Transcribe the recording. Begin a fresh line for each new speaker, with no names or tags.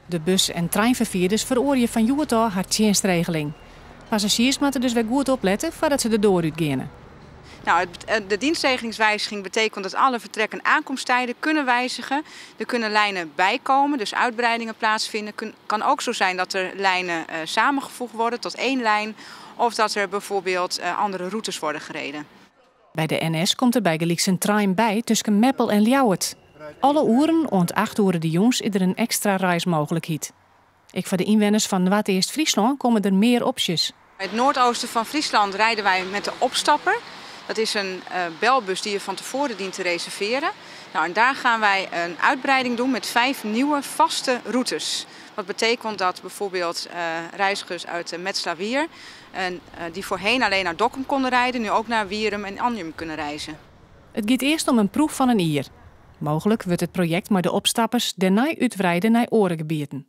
De bus en treinferfierders feroarje fan hjoed ôf har tsjinstregeling. Passazjiers moatte dus wer goed oplette foardat se de doar útgeane.
Nou, de dienstregelingswijziging betekent dat alle vertrek- en aankomsttijden kunnen wijzigen. Er kunnen lijnen bijkomen, dus uitbreidingen plaatsvinden. Het kan ook zo zijn dat er lijnen samengevoegd worden tot één lijn. Of dat er bijvoorbeeld andere routes worden gereden.
By de NS komt der bygelyks in trein by tusken Meppel en Ljouwert. Alle oeren oant 8 oere de jûns is der in ekstra reismooglikheid. Ek foar de ynwenners fan Noardeast-Fryslân komme der mear opsjes.
In het noordoosten van Friesland rijden wij met de opstapper. Dat is een belbus die je van tevoren dient te reserveren. Nou, en daar gaan wij een uitbreiding doen met 5 nieuwe vaste routes. Wat betekent dat bijvoorbeeld reizigers uit de Metslawier, en die voorheen alleen naar Dokkum konden rijden, nu ook naar Wierum en Anjum kunnen reizen.
It giet earst om in proef fan in jier. Mooglik wurdt it projekt mei de opstappers dêrnei útwreide nei oare gebieten.